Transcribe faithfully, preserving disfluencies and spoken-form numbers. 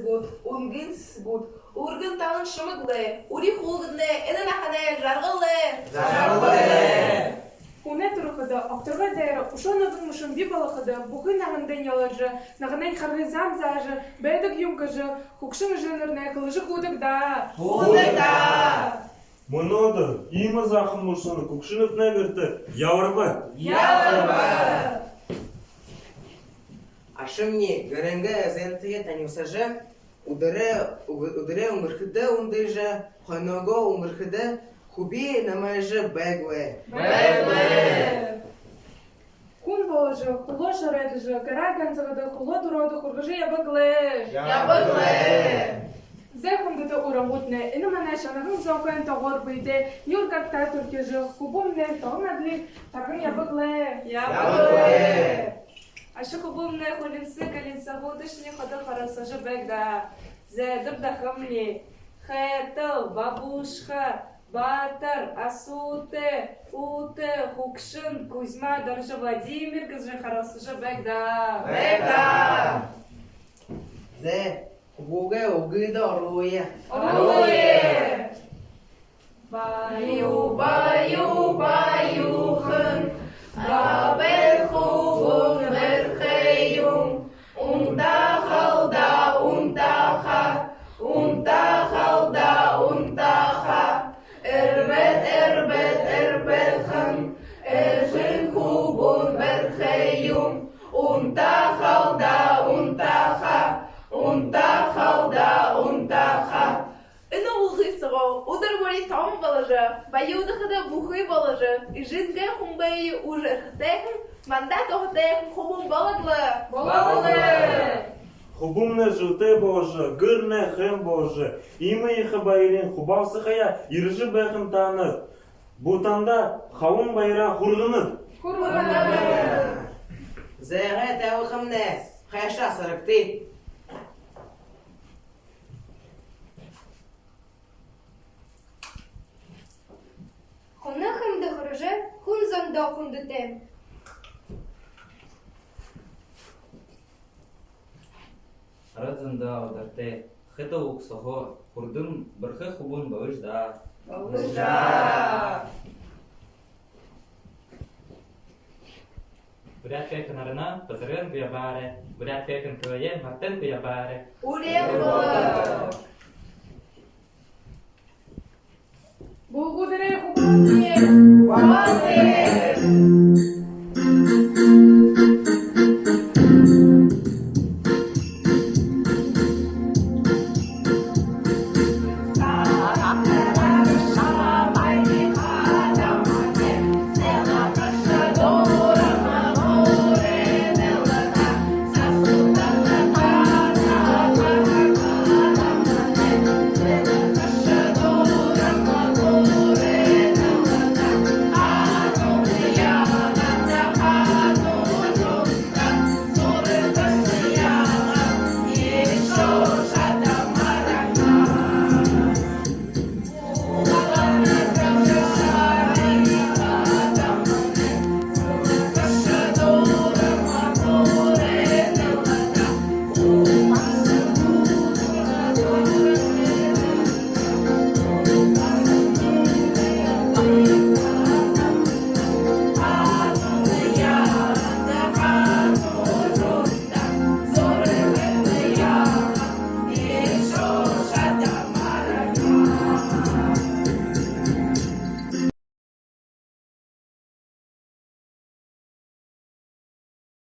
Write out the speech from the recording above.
Үнгын сэсэгүүд үргэн талын шэмэг лэ. Үри хүүгэднай, энэ наһанай жаргал лэ. Жаргал лэ. Хүнэй түрэхэдэ огторгой дээрэ үшөө нэгэн мүшэн бии болоходо, бүхы наһандань нёлжо, наһанайнь харгы зам заажа байдаг юм гэжэ хүгшэн эжынэрнай хэлэжэ һуудаг даа. Һуудаг даа. Мүнөөдэр иимэ заахан мүшэн хүгшэнүүднай гэртэ ябарба. Ябарба. Ашамни гэрэйнгээ эзэнтэеэ танилсажа, үдэрөө, үгэ-, үдэрөө үнгэрхэдэ үндыжэ, хоногоо үнгэрхэдэ хүби намайжа байг лэ. Байг лэ. Хүн боложо, хүлөө шоройдожо, гараа ганзагада, хүлөө түрөөдэ хүргэжэ ябаг лэ. Ябаг лэ. Зай, хүндэтэ урангуутнай, энэ манай шанаһан зөөхэй тоогоор бэедээ нюур гартаа түрхижэ, хүбүүмнай тоһон адли тарган ябаг лэ. Ябаг лэ. Аша хүбүүмнай хулинса, галинсагуудашни ходо харалсажа байг даа. Зай, эдир дахамни. Хайтал, бабушка, баатар, асуутай, уутай, хүгшэн, Кузьма, Доржо, Владимир гэжэ харалсажа байг даа. Байг даа. Зай, хүбүүгээ үгыдэ оруулая. Оруулая. Баю, баю, баюухан, баабай хүбүүн бэрхэ юм. Унтахал даа, унтаха, унтахал даа, унтаха. Эрбээд, эрбээд, эрбээхэн, эрхын хүбүүн бэрхэ юм. Унтахал даа, унтаха, унтахал даа, унтаха. Энэ уулзалга соогоо үдэр бүри томо боложо, баюудахада бүхы боложо, эжынгээ хүмбэеэ уужа эрхэтэйхэн, манда туһатайхан хүбүүн болог лэ. Болог лэ. Хүбүүмнай зүйтэй боложо, гэрнай хэн боложо, иимэ ехэ баярынь хубаалсахаяа ерэжэ байхань, таанад бү танда халуун баяраа хүргэнэб. Хүргэнэб. Зайгаа табихамнай, хайшаа асарагты. Хүнэй хэмдэ хүрэжэ, хүн зондоо хүндэтэй. Арад зондоо удартай, хэтэ уг сохо, хурдан бэрхэ хүбүүн болыш даа. Болыш даа. Буряад гэһэн наранаа базарынь гүйе баарай, буряад гэһэн хэлэеэ мартан гүйе баарай. Үреэн болоо. Бүгэдэрэй хүбүүнэй.